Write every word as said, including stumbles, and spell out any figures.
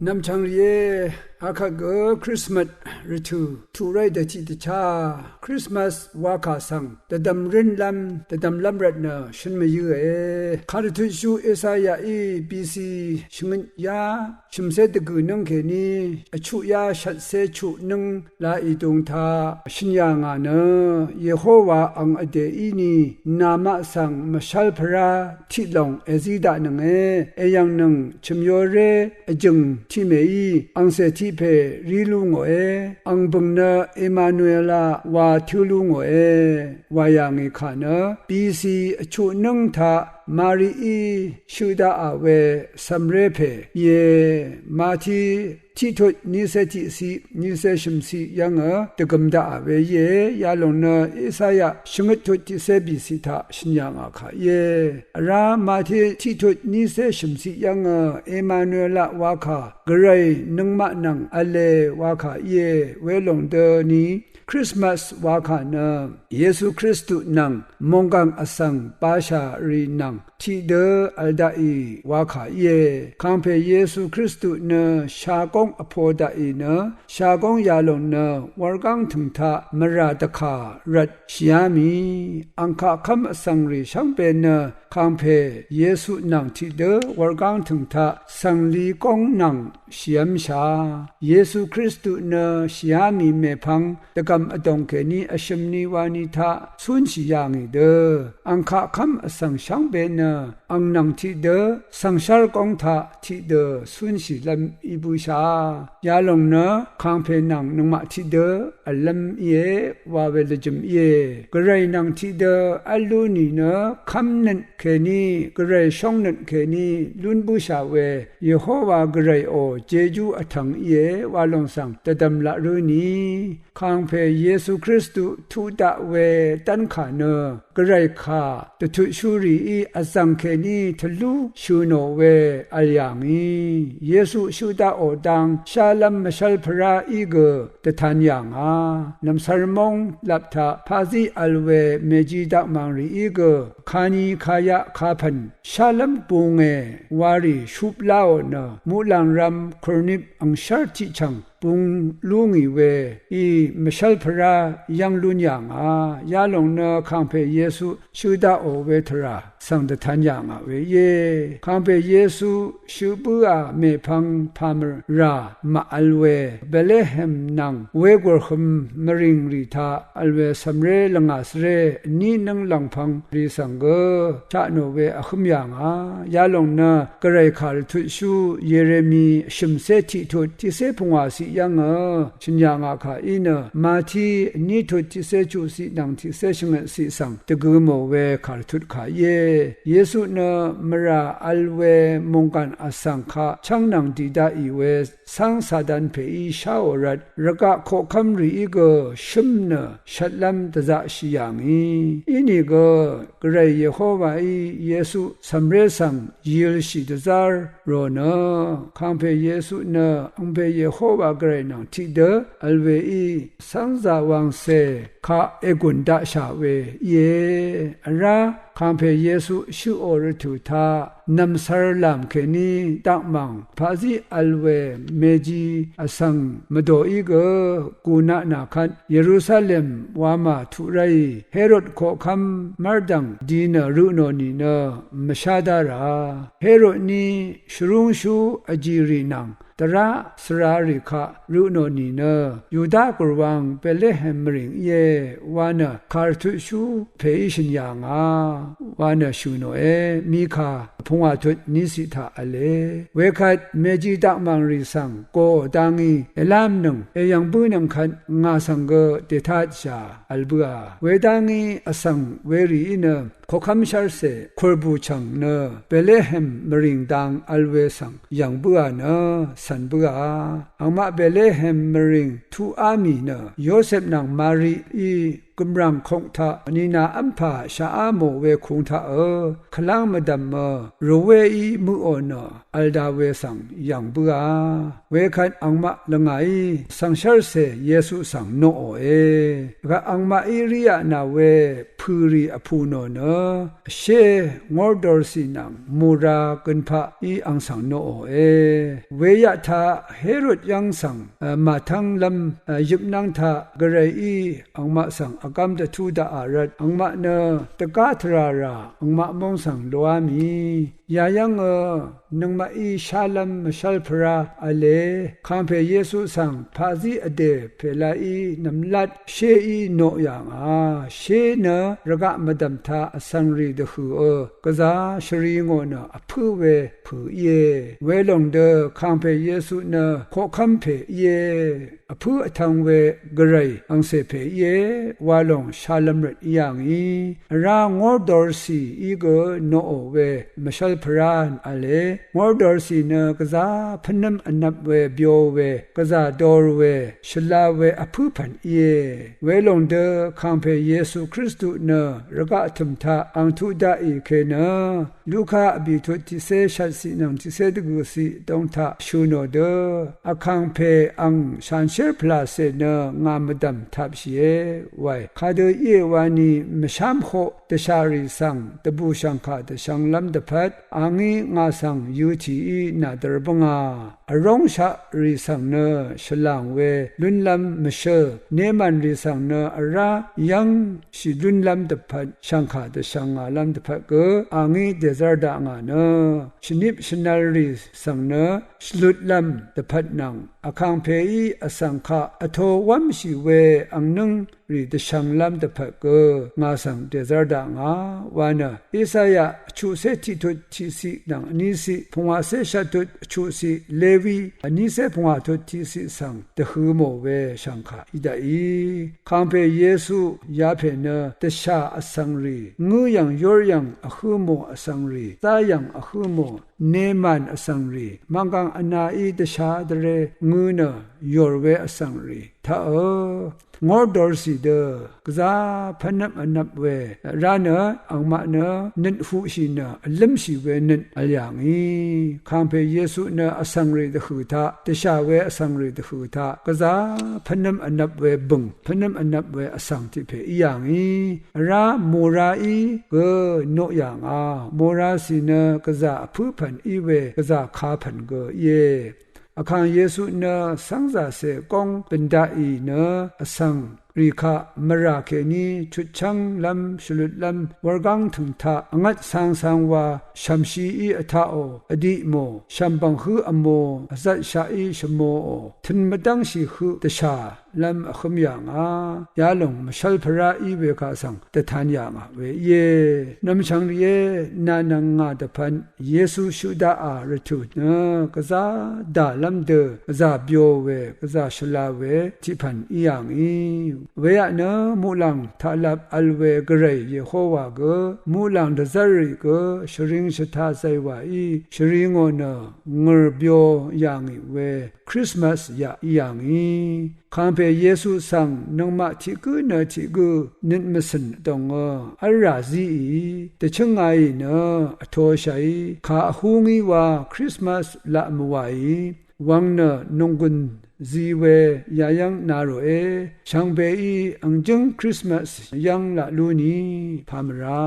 Nv̀mchv̀ng rìé, akvt gø Krismas rvtø̀ tuq ráì dvtiq dvchá Krismas wakà svng dvdv̀m rǿnlv́m dvdv̀mlv́m rvt nø shøn mvyǿe. Kàrvtutshú Esayaí B C shvngøt yá shø̀mcé dvgø̀ nǿng kèní vchuq yá shvtcé chuq nǿng laqì dung taq shø̀n yà ngà nø, Yehowa ang vdè íni namaq svng mvshv́lpvrá tiqlòng èzí daqnønge. Èyv̀ngnøng chø̀myoré vjø̀ng tiqmèí angcè tiqpè rí lú ngòe. Ang bø̀ng nø Emanuela wa tǿ lú ngòe, wa yà ngì kà nø B C vchuq nǿng taq Marií shøq daqà we cv̀mré pè íe. Mati tiqtut nícé tiqciq nícé shø̀mciq yv́ngø dvgøm daqà we íe. Yalòng nø Esaya shvngøt tut tiqcé bìciq taq shø̀n yà ngà kà íe. Vrá Mati tiqtut nícé shø̀mciq yv́ngø Emanuela wakà, Gvray nøngmaq nvng v̄le wakà íe. Welòng døni Krismas wakà nø Yesu Kristu nvng mònggàng vsvng bashà rì nvng tiqdø vl daqì wakà íe. Kàngpè Yesu Kristu nø shagóng vpo daqì nø, shagóng yalòng nø wurgáng tø̀ng taq mvrà dvkà rvt shìá mì. Angkaqkv́m vsvng rì shvngbe nø kàngpè Yesu nvng tiqdø wurgáng tø̀ng taq svngli góng nvng shìv́mshà. Yesu Kristu nø shìá mì mèpvng dvgv̀m vdòng kèní vshø̀m ni wani taq cúnshì yà ngì dø, angkaqkv́m vsvng shvngbe nø ang nvng tiqdø svngshv́r góng taq tiqdø cúnshìlv́m í bǿshà. Yalòng nø kàngpè nvng nøngmaq tiqdø v̀llv́m íe, wa we lvjø̀m íe. Gvray nvng tiqdø v́l lú nìnø kv́mnøt kèní, Gvray shóngnøt kèní lún bǿshà we, Yehowa Gvrayò jejú vtv̀ng íe, wa lòng svng dvdv̀m laq rǿ nì. Kàngpè Yesu Kristu tuq daq we dv́nkà nø, Gvray kà dvtutshúrìí vzv̀ng kèní tvlú shø̀ nò we v̀l yà ngì. Yesu shøq daqò dang shálv́m mvshv́lpvrá í gø dvtan yà ngà. Nv̀msvr móng lap taq paqzí vl we mèji dakmàngrìí gø kani kayaq kapv̀n shálv́m bunge warì shup láò nø, muqlàngrvm kùrnip angshv́r tiqchv̀ng bung lú ngì we í mvshv́lpvrá yv́ng lún yà ngà. Yalòng nø kàngpè Yesu shøq daqò we tvrà svng dvtan yà ngà we íe. Kàngpè Yesu shøq bǿà mèpvng pàmvrà màvl we Betlehem nvng wegùrhøm mvrìng rì taq vl we cv̀mré lvngà svre vní nǿng lv̀ngpvng rì svng gø shaq nò we vhǿm yà ngà. Yalòng nø Gvray kàrvtutshú Yeremi shø̀mcé tiqtut tiqcé pungwàciq yv́ngø shø̀n yà ngà kà í nø, Mati vní tut tiqcé chuqciq nvng tiqcé shvngøtciq svng dvgø mò we kàrvtut kà íe. Yesu nø mvrà vl we mònggàn vsvng kaq chv́ng nvng dì daqì we cáng Satan pèí sháò rvt, rvgaq koqkv́m rìí gø shǿm nø shvtlv́m dvzaqshì yà ngì. Inìgø Gvray Yehowaí Yesu cv̀mré svng yilshì dvzv́r rò nø, kàngpè Yesu nø angpè Yehowa Gvray nvng tiqdø vl weí cv́ngzà wangcè kaq ègùn daqshà we íe. Vrá kàngpè Yesu shøqò rvtø̀ taq nv̀msvr làm kèní dakmàng paqzí vl we mèji vsvng mvdòí gø gùnaq nà kvt Yerusalem wamà tuq ráì Herod koqkv́m mv́rdv̀ng di nø rø nò nìnø mvshá dá rà. Herodní shvrúngshú vjìrì nvng dvrá svrarì kaq rø nò nìnø, Yuda gùrwang Betlehem mvrìng íe wa nø kàrvtutshú pèí shø̀n yà ngà wa nø shø̀ nòe. Mika pungwà tut níciq taq v̄le. Wekvt mèji dakmàngrì svng goò dangí èlv́mnøng èyv̀ng bǿnøng kvt ngà svng gø dètatshà vl bǿà. Wedangí vsvng werìí nø koqkv́m shv́rcè kùrbù chv̀ng nø Betlehem mvrìng dang vl we svng yv̀ng bǿà nø cv̀n bǿà. Angmaq Betlehem mvrìng tuqá mì nø Yosep nvng Marií gø̀mràng kok taq nìnà v́mpà shàá mò we kung taqø kvláng mvdv̀mø rvwéí møqò nø vl da we svng yv̀ng bǿà. Wekvt angmaq lvngàí svng shv́rcè Yesu svng noqòe. Gvt angmaqí ríaq nà we pø̀rì vpù nò nø shé ngordorcì nvng mura gønpaq í ang svng noqòe. Weyaq taq Herod yv́ng svng màtv́nglv́m yøpnv́ng taq gvrayí angmaq svng vgv́m dvtú daqà rvt angmaq nø dvgá tvrà rà angmaq móng svng loá mì. Yayv́ngø nøngmaqí shálv́m mvshv́lpvrá v̄le, kàngpè Yesu svng paqzí vdè pèlaí nv̀mlat shéí noq yà ngà. Shé nø rvgaq mvdv̀m taq vsvng rì dvhø̀ø gvzà shvri ngò nø vpǿ we pø̀ íe. Welòng dø kàngpè Yesu nø koqkv́m pè íe. Vpǿ vtv̄ng we gvray angcè pè íe wa lòng shalv̄m rvt í yà ngì. Vrá ngordorcì í gø noqò we mvshv́lpvrá v̄le, ngordorcì nø gvzà pvnǿm vnvp we byo we gvzà dor we shvla we vpǿ pv̀n íe. Welòng dø kàngpè Yesu Kristu nø rvgaq tø̀m taq ang tuq daqì ke nø Luka vbì tut tiqcé shvtciq nvng tiqcé dvgø̀ciq dong taq shø̀ nò dø, vkàngpè ang shanshér pvlàcè nø ngà mvdv̀m tapshìe wae. Kadø íe wani mvshám hoq dvshà rì svng dvbùshv̀ngkà dvshv̄nglv́m dvpvt, a ngí ngà svng yøtìí nàdvr bǿngà. Vróngshaq rì svng nø shvlàng we lúnlv́m mvshǿl, nemàn rì svng nø vrá yv́ngshì lúnlv́m dvpvt shv̀ngkà dvshv̄ngàlv́m dvpvt gø a ngí dèzv́r dakngà nø, shvnip shvnvl rì svng nø shvlutlv́m dvpvt nvng, vkàngpèí vsvng kaq vtō wv́mshì we angnǿng rì dvshv̄nglv́m dvpvt gø ngà svng dèzv́r dakngà wa nø, Esaya vchuqcé tiqtut tiqciq nvng vníciq, pungwàcé shvttut vchuqciq, Lewi vnícé pungwàtut tiqciq svng dvhø̄ mò we shv̀ngkà í daqì. Kàngpè Yesu yapè nø dvshà vsvng rì, ngǿ yv̀ng yór yv̀ng vhǿ mò vsvng rì, zá yv̀ng vhǿ mò, nemàn vsvng rì, mv̀nggàng vnaí dvshà dvrē ngø̄ nø yòr we vsvng rì taqø, ngordorcì dø gvzà pvnvp vnvp we rá nø, angmaq nø nøt huqshì nø vlǿmshì we nøt vl yà ngì. Kàngpè Yesu nø vsvng rì dvhø̀ taq, dvshà we vsvng rì dvhø̀ taq gvzà pvnvp vnvp we bø̀ng, pvnvp vnvp we vsvng tiq pè í yà ngì. Vrá mùraí gø noq yà ngà. Mùracì nø gvzà vpǿ pv̀n í we gvzà ka pv̀n gø íe. Vkàng Yesu nø cv́ngzàcè góng bø̀n daqì nø vsvng rì kaq mvrà kèní chutchv́nglv́m shvlutlv́m wurgáng tø̀ng taq vngvt cāngcāng wa shv̀mshií vtaqò, vdiq mò, shv̀mbv̀ng hǿ vmō, vzvtshaqí shvmōò, tø̄n mvdv́ngshì høq dvshàlv́m vhǿm yà ngà. Yalòng mvshv́lpvrá í we kaq svng dvtan yà ngà we íe. Nvmshvng rìé, nà nvng ngà dvpvt Yesu shøq daqà rvtø̀ nø gvzà dàlv́m dø gvzà byo we, gvzà shvla we tiq pv̀n í yà ngì. Weyaq nø muqlàng taqlap vl we gvray Yehowa gø muqlàng dvzv́rrì gø shvring shvta zaywàí shvri ngò nø ngø̀r byo yà ngì we Krismas yaq í yà ngì. Kàngpè Yesu svng nøngmaq tiq gǿ nø tiq gǿ nøt mvcø̀n vdòngø v́lrà zíì, dvchǿngāì nø vtōshàí, kà vhú ngí wa Krismas laq mvwàì, wvng nø nònggùn zi we yayv́ng na ròe, shvngbeí angjǿng Krismas yv́ng laq lú ni pà mvrà.